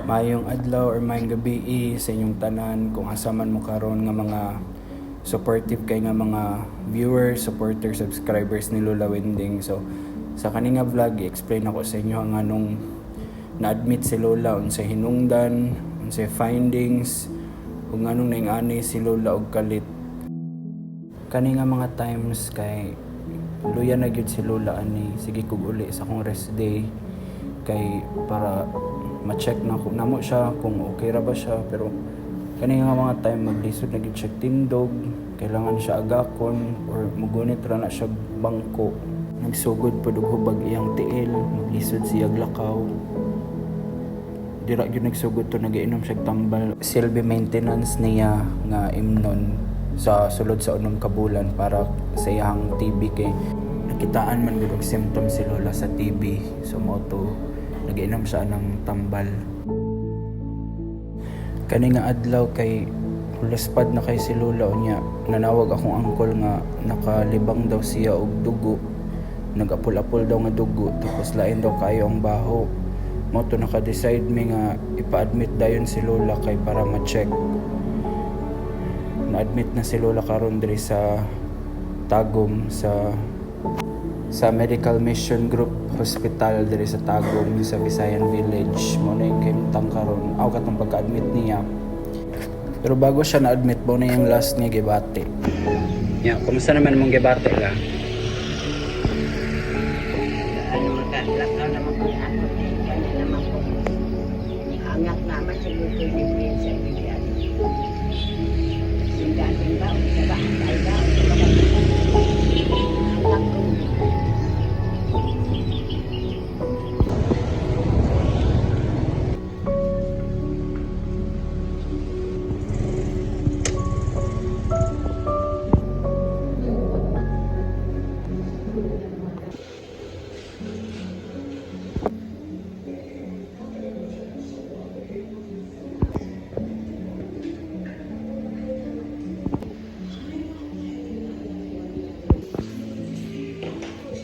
Maayong adlaw or maayong gabi sa inyong tanan kung asa man mo karon nga mga supportive kay nga mga viewers, supporters, subscribers ni Lola Wending. So sa kani nga vlog, i-explain ako sa inyo ang anong na-admit si Lola, unsay hinungdan, unsay findings, ug nganong naing-ani si Lola og kalit. Kani nga mga times kay luya na gyud si Lola ani, sige kog uli sa akong rest day kay para ma-check na ko namo siya kung okay ra ba siya, pero kani nga mga time maglisod na gyud siya tindog, kailangan siya agakon or mugunit ra na siya bangko. Nagsugod pud og hubag iyang tiil, maglisod siya lakaw. Dira gyud nagsugod to, nagainom siya tambal. Silbi maintenance niya nga imnon sa sulod sa 6 ka bulan para sa iyang TB kay nakitaan man gud og symptoms si Lola sa TB. So mao to nagainom siya ng tambal. Kani nga adlaw kay hulaspad na kay si Lola, unya nanawag akong angkol nga nakalibang daw siya og dugo, nagapul-apul daw nga dugo, tapos lain daw kayo ang baho. Mao to naka-decide mi nga ipa-admit dayon si Lola kay para ma-check. Na-admit na si Lola karon diri sa Tagum, sa Medical Mission Group Hospital diri sa Tagum sa Visayan Village. Mao na yung kahimtang karon aw katong pagka-admit niya. Pero bago siya na-admit, mao na yung last nga gibati. Ya, kumusta naman mong gibati la? Ano, makalakaw naman ko yung ako. Kanya naman ko. Angat naman siguro ko yung sa bigyan. Sindating ba? Sa ba? Ay ba? Sa ba? Angat ko.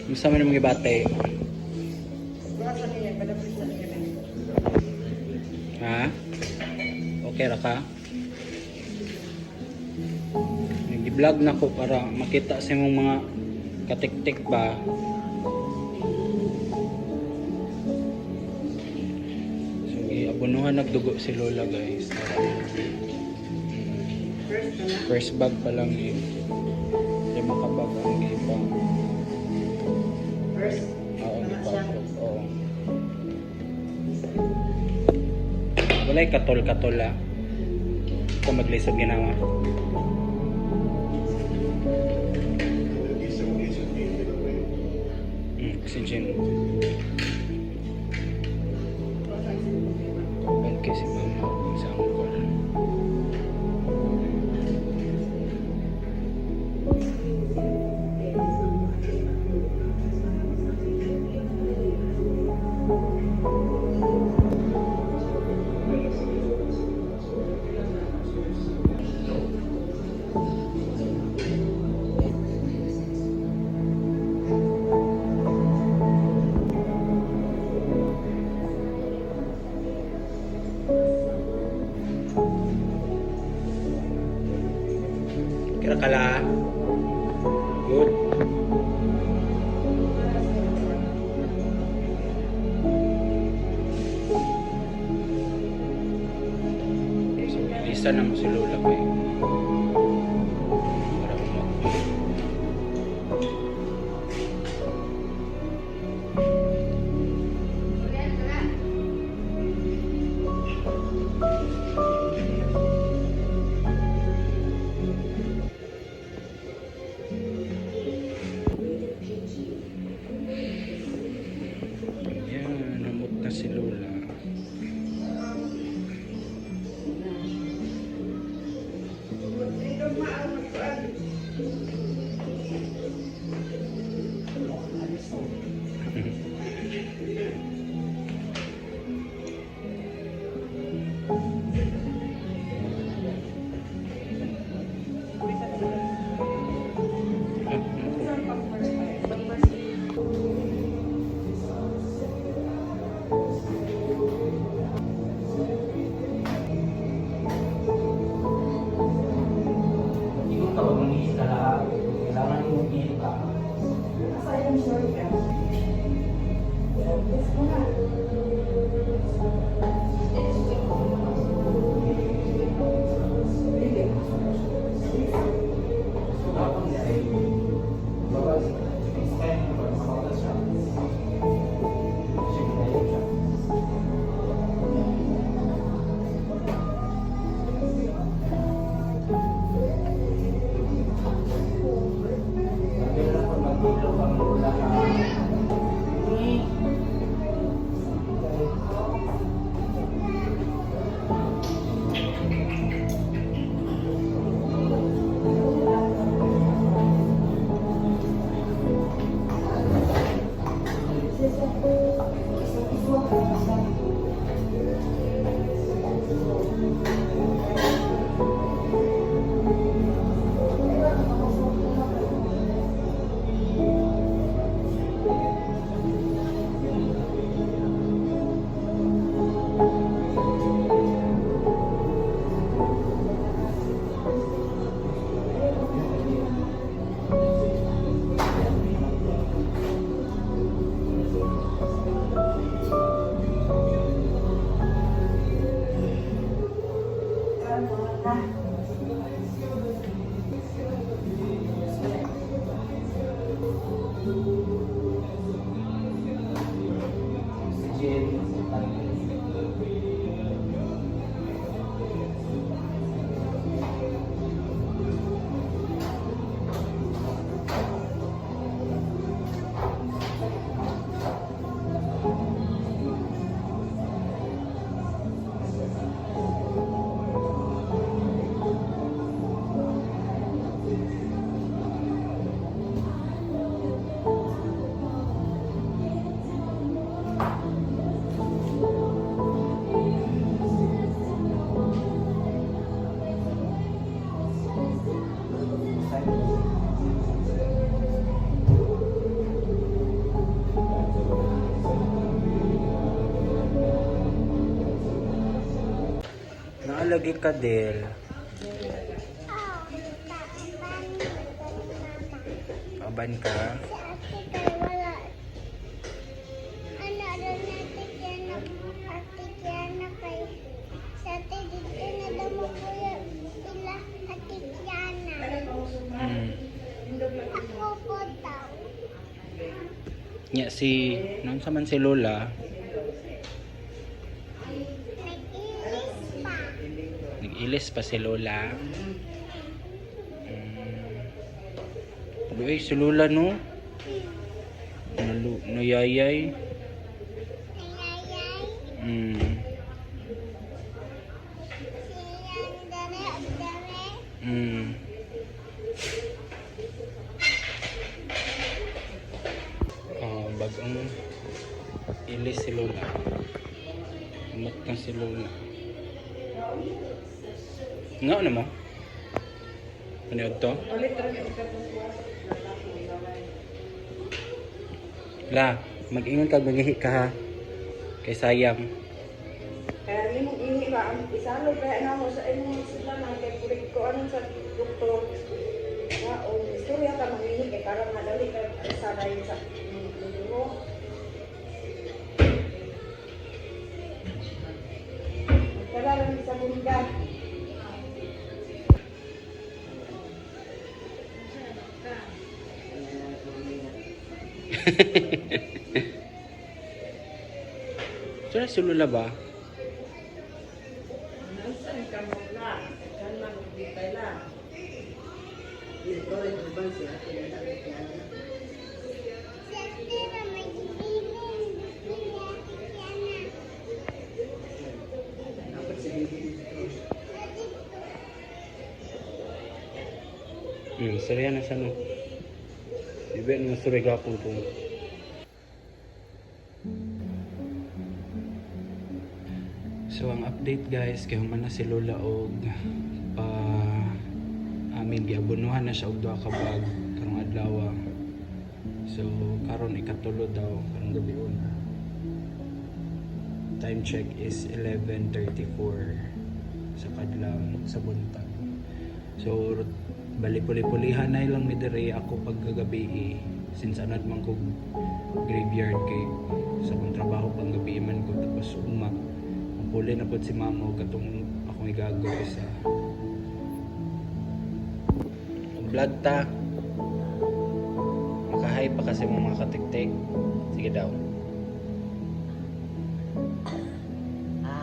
Kumusta man mong gibati? Ha? Okay ra ka? Nag-vlog na ko para makita sa imong mga katiktik ba. So giabunuhan nagdugo si Lola, guys. First bag pa lang eh. 5 ka bag ang gipa. First. Oo, gipa. Oo. Walay katol-katol ah. Kung maglisod ginawa. Oxygen. Balke si mama sa angkol. Kira kala. Good. So, bilisan na mo si Lola kay para umakbo. Yan, namot na si Lola. Naalagi ka, Del. Oh, taaban ko mama. Aban ka. Si ate kay wala. Ano, ano na ate Kiana, ate Kiana kay sa ate dito na daw mo kuya sila ate Kiana. Ako po daw. Nya si, noon sa man si Lola, Nag-ilis pa. Nag-ilis pa si Lola. Uy, si Lola no? Nayayay. Nayayay. Siyan dere dere. Oh, bagong ilis si Lola. Umot na si Lola. Nga ano mo? Ano yun to? La, mag-ingon ka, magihi ka ha. Kay sayang. Kaya imong ihi ba ang isalo kaya na mo sa imong sila na kay pulit ko anong sa doktor. Na o istorya ka mangihi kay para madali ka sanay sa mo. Wala lang sa bunda. So na si Lola ba? Nasaan ka mo na? Kan man bitay la. Ito rin uban si ate na ate Kiana. Si ate na may gibilin. Sila ate Kiana. Dapat si baby dito. Na dito. Serya na siya no. Ibe na surya gapon po. So ang update guys, kay human na si Lola og pa amin giabonohan na siya og duha ka bag karong adlaw. So karon ikatulo daw karong gabi una. Time check is 11:34 sa kadlaw sa buntag. So bali puli-pulihan na lang mi diri ako pagkagabi eh. Since anad man ko graveyard kay sa akong trabaho pang gabi man ko tapos uma puli na pod si mama og katong akong igagaw sa vlog ta makahay pa kasi mga katiktik sige daw. Ay,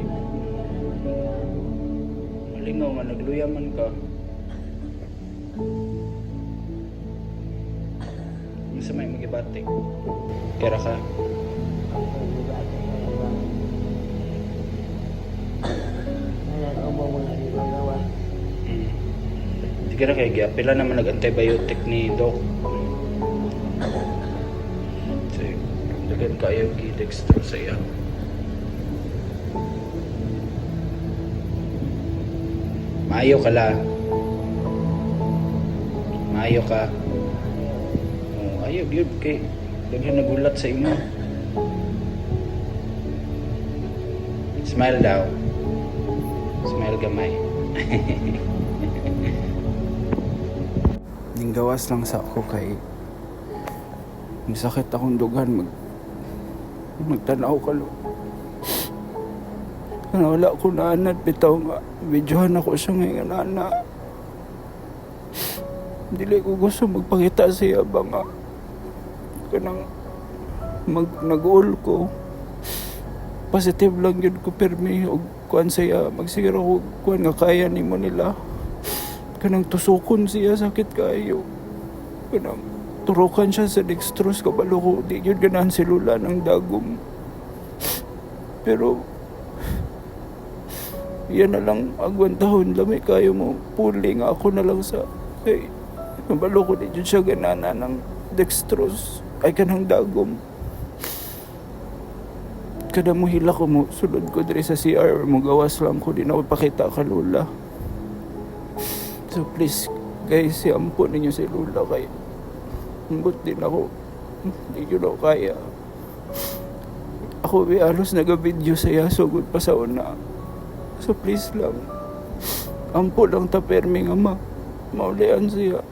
mga katiktik. Malingaw man nagluya man ka. Unsa may magibatik kera ka. Ako, di ba ate Kiana? Wala ko mo mga ginagawa. Sige ra kay giapila naman nag-antibiotic ni doc. So, daghan kayo gi dextrose sa iya. Maayo ka la. Maayo ka. Oh, ayo gyud kay daghan nagulat sa imo. Smile daw. Smile gamay. Ninggawas lang sa ako kay masakit akong dugan magtanaw ka lo. Ano, wala ko na anad bitaw nga videohan ako siya ngayon ana. Dili ko gusto magpakita siya ba nga kanang nag-all ko. Positive lang yun ko pirmi og kuan siya magsiguro ko kuan nga kaya nimo nila kanang tusukon siya sakit kaayo kanang turukan siya sa dextrose kabalo ko di yun ganahan si Lula ng dagom pero yan na lang agwantahon lamay kayo mo puli nga ako na lang sa kay kabalo ko di yun siya ganana ng dextrose ay kanang dagom kada mo hila ko mo sulod ko diri sa CR mo gawas lang ko di na ako pakita ka Lola. So please guys, siampo ninyo si Lola kay ambot din ako. Hindi ko na kaya. Ako bi alos naga-video sa iya sugod pa sa una. So please lang. Ampo lang ta permi nga maulian siya.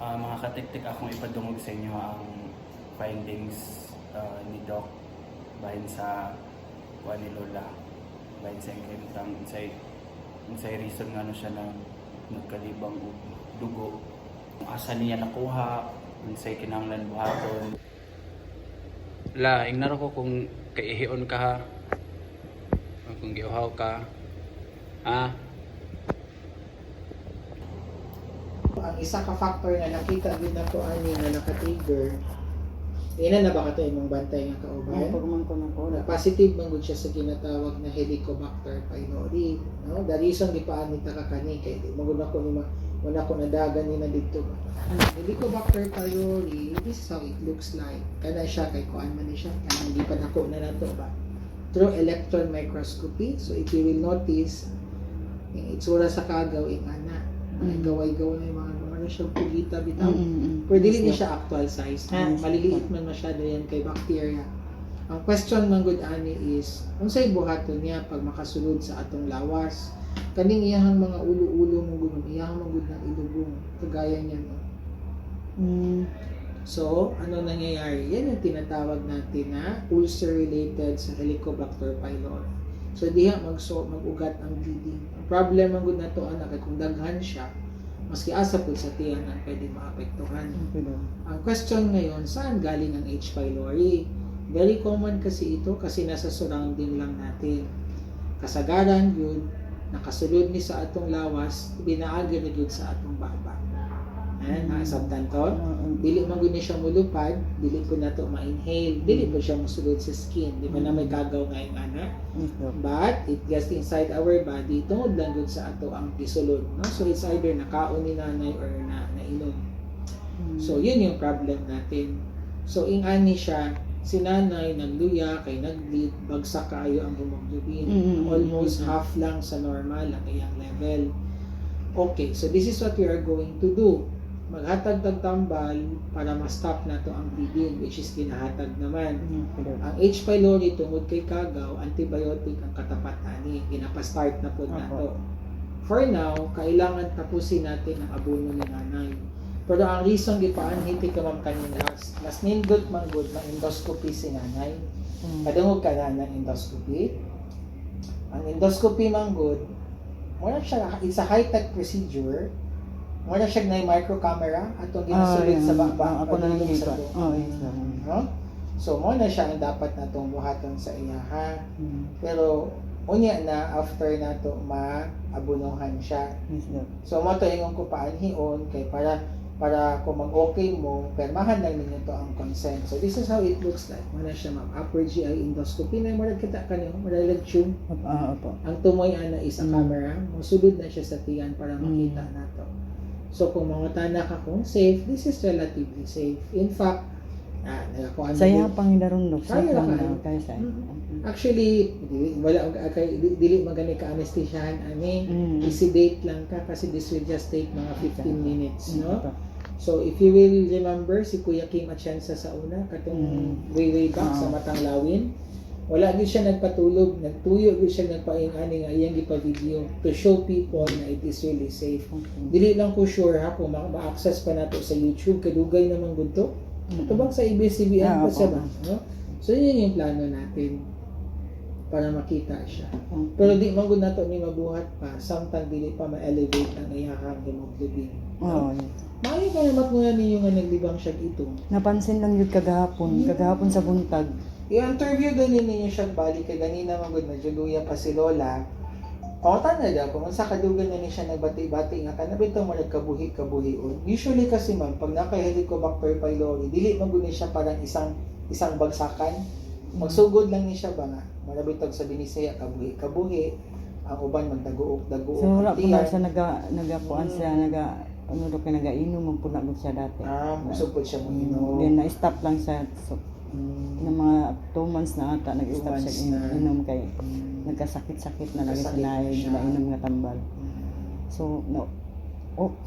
Mga katiktik, akong ipadungog sa inyo ang findings ni Doc bahin sa kuha ni Lola, bahin sa iyang unsay unsay reason nga ano siya na nagkalibang og dugo, kung asa niya nakuha, unsay kinahanglan buhaton. La, ignaro ko kung kaihion ka ha, o kung giuhaw ka ha. Ang isa ka factor nga nakita gid nato ani nga naka-trigger, ina na ba kato imong bantay nga kauban? Pagman ko ng Na positive man gud siya sa ginatawag na Helicobacter pylori, no? The reason gipaan ni ta kani kay di man gud ako ni wala ko nadagan ni na didto ba. Helicobacter pylori, this is how it looks like. Kana siya kay kuan man ni siya, kanang gipan ako na nato ba. Through electron microscopy, so if you will notice, yung itsura sa kagaw ing ana, gaway-gaway na yung mga ano siya pugita bitaw. Pero dili ni siya actual size. Maliliit man masyado yan kay bacteria. Ang question man gud ani is, unsay buhaton niya pag makasulod sa atong lawas? Kaning iyahang mga ulo-ulo mo gud, iyahang man gud ng ilubong, kagaya niya, no? So, ano nangyayari? Yan yung tinatawag natin na ulcer related sa Helicobacter pylori. So, diha mag-ugat ang bleeding. Ang problem man gud nato anak kay kung daghan siya, maski asa pud sa tiyan ang pwede maapektuhan. Ang question ngayon, saan galing ang H. pylori? Very common kasi ito kasi nasa surrounding lang natin. Kasagaran yun, nakasulod ni sa atong lawas, binaagi na yun sa atong baba. Ayan, nasabtan to. Dili man gud ni siya mulupad, dili po nato ma-inhale, dili po siya musulod sa skin. Di ba na may kagaw nga yung anak? But it gets inside our body tungod lang gud sa ato ang gisulod, no? So it's either nakaon ni nanay or na nainom. So yun yung problem natin. So ingani siya, si nanay nagluya kay nagbleed, bagsak kaayo ang hemoglobin. Almost half lang sa normal ang iyang level. Okay, so this is what we are going to do. Maghatag tag tambal para ma-stop nato ang bleeding, which is ginahatag naman. Ang H. pylori tungod kay kagaw, antibiotic ang katapat ani, ginapa-start na pod nato. For now, kailangan tapusin natin ang abono ni nanay. Pero ang reason gipaanhi ti ka ma'am kaning last, mas nindot man gud mang endoscopy si nanay. Kadungog ka na ng endoscopy. Ang endoscopy man gud, wala siya, it's a high-tech procedure. Wala siya na micro camera atong ginasulod sa baba. Ako na padulong nakita. sa buong. Oh, yes. No? So mo na siya ang dapat natong buhaton sa iya ha. Pero unya na after nato maabunuhan siya. Yes, Doc. So mo to ingon ko paanhion kay para para kung mag-okay mo, permahan lang ninyo to ang consent. So this is how it looks like. Mo na siya ma'am. Upper GI endoscopy na murag kita kanyo, murag tube. Opo. Ang tumoy ana is a camera. Mosulod na siya sa tiyan para makita nato. So kung mangutana ka kung safe, this is relatively safe. In fact, nagakuan Saya pang hilaron, Doc. Kaya Safe ra lang kayo. daw. Kaya sa. Actually, dili wala kay dili magani ka anesthesiahan ani. I-sedate lang ka kasi this will just take mga 15 minutes, no? Opo. So if you will remember si Kuya Kim Atienza sa una katong way way back sa Matang Lawin. Wala gyud siya nagpatulog, nagtuyo gyud siya nagpaing-ani nga iyang gipa-video to show people na it is really safe. Dili lang ko sure ha kung ma-access pa nato sa YouTube kay dugay naman gud to. Tubang sa ABS-CBN pa siya opo. ba? No? So yun yung plano natin para makita siya. Pero di man gud nato ni mabuhat pa samtang dili pa ma-elevate ang iyahang hemoglobin. Oo. Maayo pa naman muna ninyo nga naglibang siya ito. Napansin lang yun kagahapon, kagahapon sa buntag. I-interview ganin ninyo siya balik kay ganina man gud medyo luya pa si Lola. Pangutan na daw kung unsa kadugan na ni siya nagbati-bati nga kana bitaw mo nagkabuhi-kabuhion. Usually kasi ma'am, pag naka Helicobacter pylori, dili man gud ni siya parang isang isang bagsakan. Magsugod lang ni siya ba nga. Mura bitaw sa Binisaya kabuhi-kabuhi, ang uban magdaguok-daguok So wala ang po na tiyan. siya nagakuan siya, ano daw kay nagainom man po na gud siya dati. Ah, busog po siya mo inom. Then na-stop lang siya. So, ng mga 2 months na ata nag-stop 2 siya months na. inom kay nagkasakit-sakit na lagi Nagkasakit siya na siya. na inom nga tambal. So no,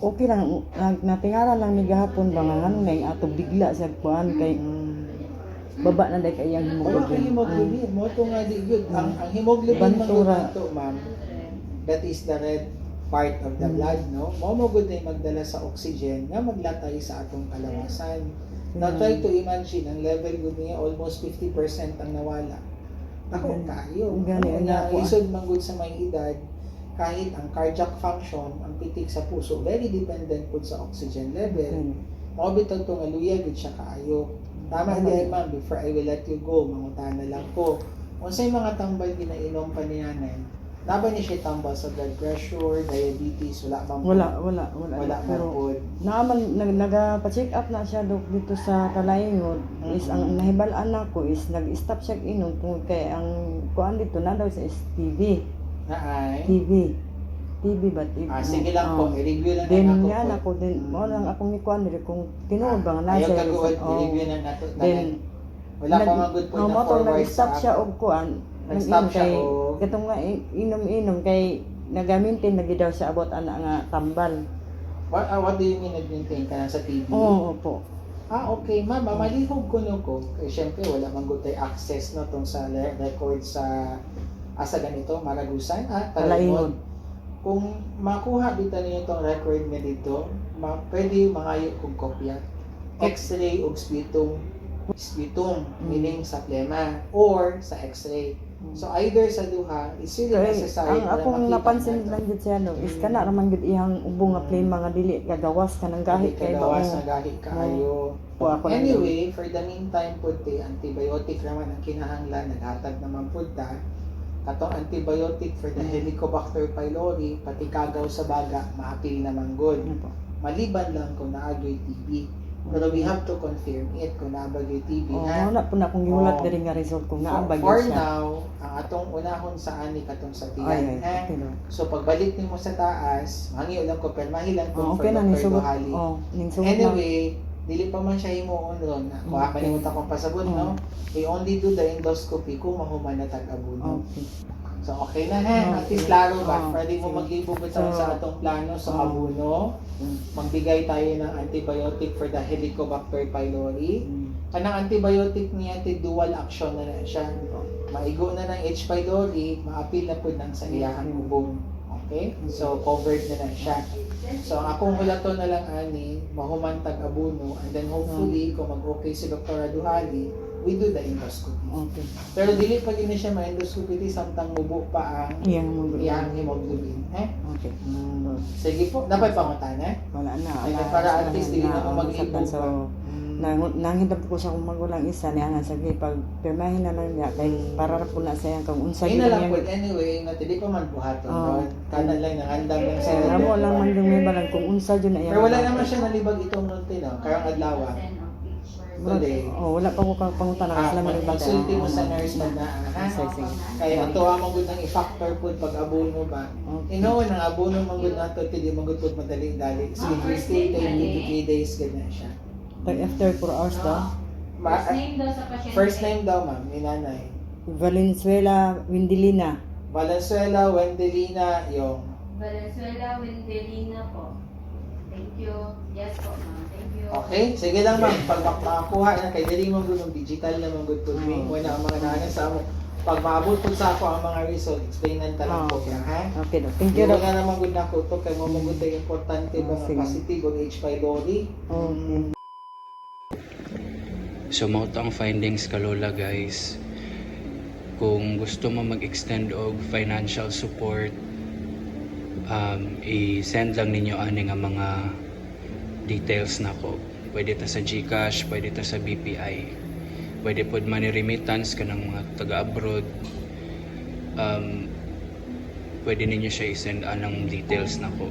okay lang natingala lang ni gahapon ba nga ano na yung ato bigla siya kuan kay baba na dahil kay iyang Wala kay hemoglobin. hemoglobin. Mo to nga di good. Ang hemoglobin man gud Bantura. nato, ma'am. That is the red part of the blood, no? Mao mo gud na magdala sa oxygen nga maglatay sa atong kalawasan. Now try to imagine ang level gud niya almost 50% ang nawala. Ako kaayo. Gani, Ano ang na ako, ah. lisod man gud sa may edad kahit ang cardiac function, ang pitik sa puso, very dependent pud sa oxygen level. Mao bitaw to nga luya gud siya kaayo. Tama di ay ma'am, before I will let you go, mangutana lang ko. Unsay mga tambal ginainom pa ni nanay? Naba ni siya tambal sa blood pressure, diabetes, wala man po? Wala, wala, wala. Wala man Pero po. naaman nagpa-check up na siya dok dito sa Talaingod is ang nahibal-an nako is nag-stop siya inom tungod kay ang kuan dito na daw sa is TB. Naay. TB. TB ba? TB. Ah, sige lang po, Oh. i-review lang Then na ako nga po. nako din mo lang akong ni kuan diri kung tinuod ba nga Ayaw nasa kaguod, oh. i-review na nato. Then Wala pa man good po oh, na mo tong forward nag-stop sa siya og kuan. Nag-stop nag-inom siya kay og- katong nga inom-inom kay nagamintin lagi daw siya abot ana nga tambal. What do you mean nag-maintain ka na sa TV? Oo, opo. Ah, okay, ma'am. Malihog ko no ko. Eh, syempre, wala man gud tay access no tong sa record sa asa ganito, Maragusan, ah, Talaingod. Talaingod. Kung makuha dito ninyo tong record nga dito, pwede mangayo kog kopya. X-ray og sputum, sputum meaning sa plema or sa X-ray. So either sa duha, it's really Kay, necessary ang para akong makita napansin nato. lang gid siya no is kana ra man gid iyang ubong nga plema nga dili kagawas kanang gahi Gahi kay ba kagawas oh. na gahi kaayo. Po, ako lang Anyway, for the meantime pud te, antibiotic naman ang kinahanglan, naghatag naman pud ta. Katong antibiotic for the Helicobacter pylori, pati kagaw sa baga, maapil naman gud. Ano po? Maliban lang kung naagyoy TB. Pero we have to confirm it kung naabagyoy TB Oh, ha. wala po na akong gihulat Oh. diri nga result kung For, naabag for siya. now, ang atong unahon sa ani katong sa Ay, tiyan ay, ha. okay no. So pagbalik nimo sa taas, mangyo lang ko permahi lang Oh, ko for okay na ning Dr. sugot. Dohali. Oh, ning sugot na. Anyway, dili pa man siya himuon ron. Ako Okay. kalimutan kong pasabot, no? We only do the endoscopy kung mahuman na tag-abuno. Okay. So okay na ha. At Okay. least klaro ba? Oh, Pwede mo sige. maglibog So, sa atong plano sa oh. abuno. Magbigay tayo ng antibiotic for the Helicobacter pylori. Kanang antibiotic niya ti dual action na na siya. Maigo na ng H. pylori, maapil na pud nang sa iyahang ubong. Okay? So covered na na siya. So ang akong hulaton na lang ani, mahuman tag abuno and then hopefully kung mag-okay si Dr. Duhali, we do the endoscopy. Okay. Pero dili pa gini siya ma-endoscopy ti samtang mubo pa ang Iyang mo. iyang hemoglobin. Eh? Okay. Sige po, dapat pangutana. Wala na. Ay, Wala, para at least dili na ako oh, maglibog So, pa. nanghintab ko sa akong magulang isa niya nga sige pag pirmahin na lang niya kay para ra po na sa iyang kung unsa Ayun gyud na lang ang po. Anyway, nga dili pa man buhaton Oh. ron. Kanan lang nangandam lang sila. Kaya amo lang man yung may balang kung unsa jud na iyang Pero wala naman siya nalibag itong note, no? Karong adlaw. Today. Oh, wala pa ko pangutana Ah, kasi sila malibag. magsulti mo sa nurse pag naa, ha? Sige, sige. Kaya ang tuwa mo gud ng i-factor po pag abono ba. Okay. Ino nang abono man gud nato ti di man gud pud madali-dali. So we still take 2 to 3 days ganyan siya. Tag after 4 hours daw. Ma- First name daw sa pasyente. First name daw ma'am ni nanay. Valenzuela Windelina. Valenzuela Wendelina yung Valenzuela Wendelina po. Thank you. Yes po, ma'am. Thank you. Okay, sige lang ma'am, pag makakuha na kay dali mo gud ng digital na man gud pud mi. Wala ang mga nana sa amo. Pag maabot po sa ako ang mga result, explainan ta lang Ah, po kaya, ha? Okay, Dok. Thank you, Di Dok. na naman gud nako to kay mo mo gud importante ba Ah, nga sige. positive og H. pylori. Okay. So mao to ang findings kalola, guys. Kung gusto mo mag-extend og financial support, i-send lang ninyo ani nga mga details nako. Pwede ta sa GCash, pwede ta sa BPI. Pwede pod money remittance kanang mga taga-abroad. Pwede ninyo siya i-send anang details nako.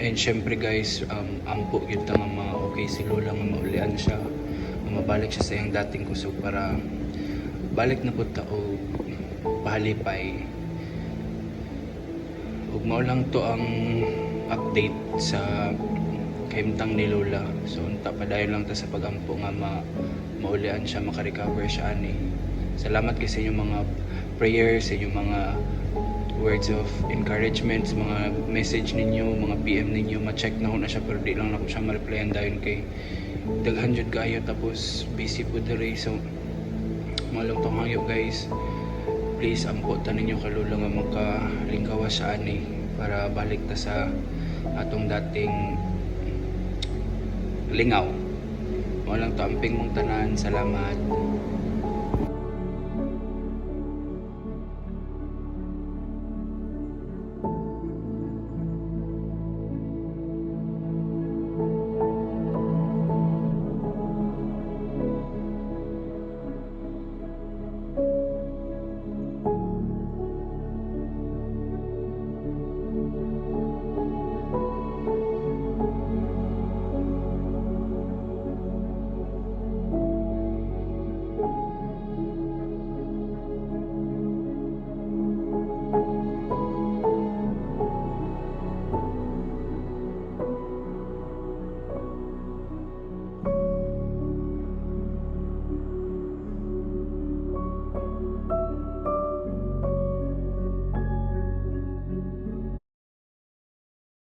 And syempre guys, ampo gyud ta nga ma okay si Lola, nga maulian siya, nga mabalik siya sa iyang dating kusog para balik na pud ta og pahalipay. Ug mao lang to ang update sa kahimtang ni Lola. So unta padayon lang ta sa pagampo nga maulian siya, makarecover siya ani. Salamat kay sa inyong mga prayers, sa inyong mga words of encouragement, sa mga message ninyo, mga PM ninyo, ma-check na ko na siya pero di lang nako siya ma-replyan dayon kay daghan jud kaayo, tapos busy po diri. So malong tong hangyo, guys. Please ampo ta ninyo kay Lola nga makalingkawas siya ani para balik ta sa atong dating lingaw. Mao lang to, amping mong tanan. Salamat.